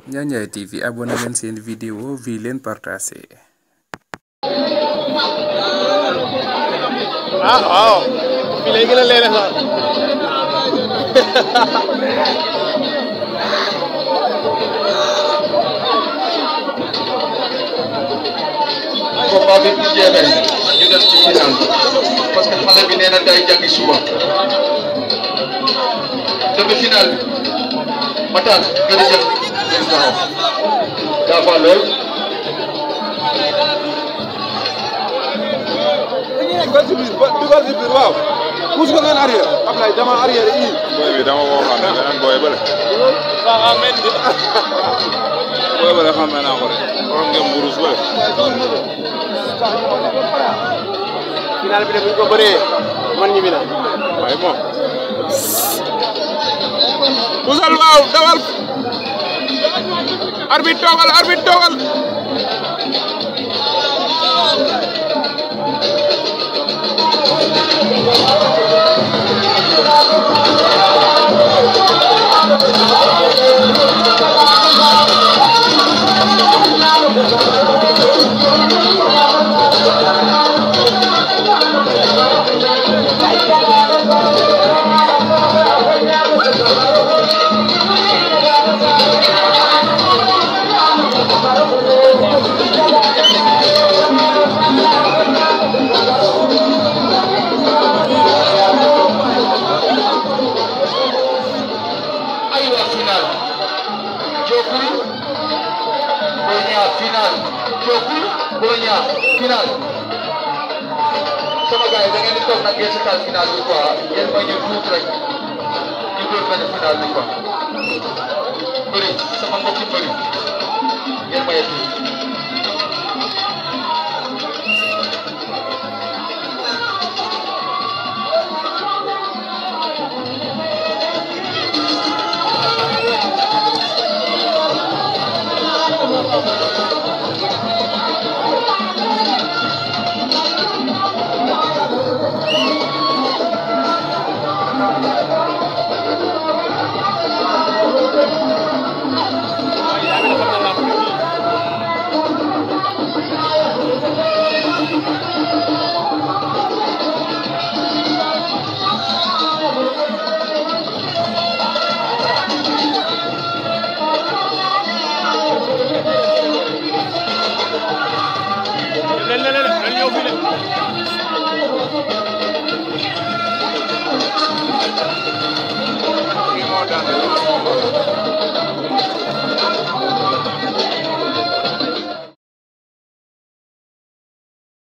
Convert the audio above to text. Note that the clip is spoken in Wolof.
Ndiaye TV abonné leen seen vidéo vi leen partagé. ah waaw fii lay gën a leer sax combat bi bu jeexee ñu dem ci final parce que xale bi nee na day jàngi suba demi-finale bi Matar nga di jël ngeen taxaw daa fa lool dugal si biir waaw pousse ko ngeen arrière Ablaye dama arrière yi boy bi dama woo xam ne beneen boy bële boy bële xam naa ko de borom ngeen mburus bële final bi de buñ ko bëree man ñi mi na waaye moom pusal waaw dawal arbitre toogal final sama gars yi da ngeen di toog nag ngeen seetaan final bi quoi ngeen may ñu tuuti rek ñu doon benn final bi quoi bëri sama mbokki bëri ngeen may tuuti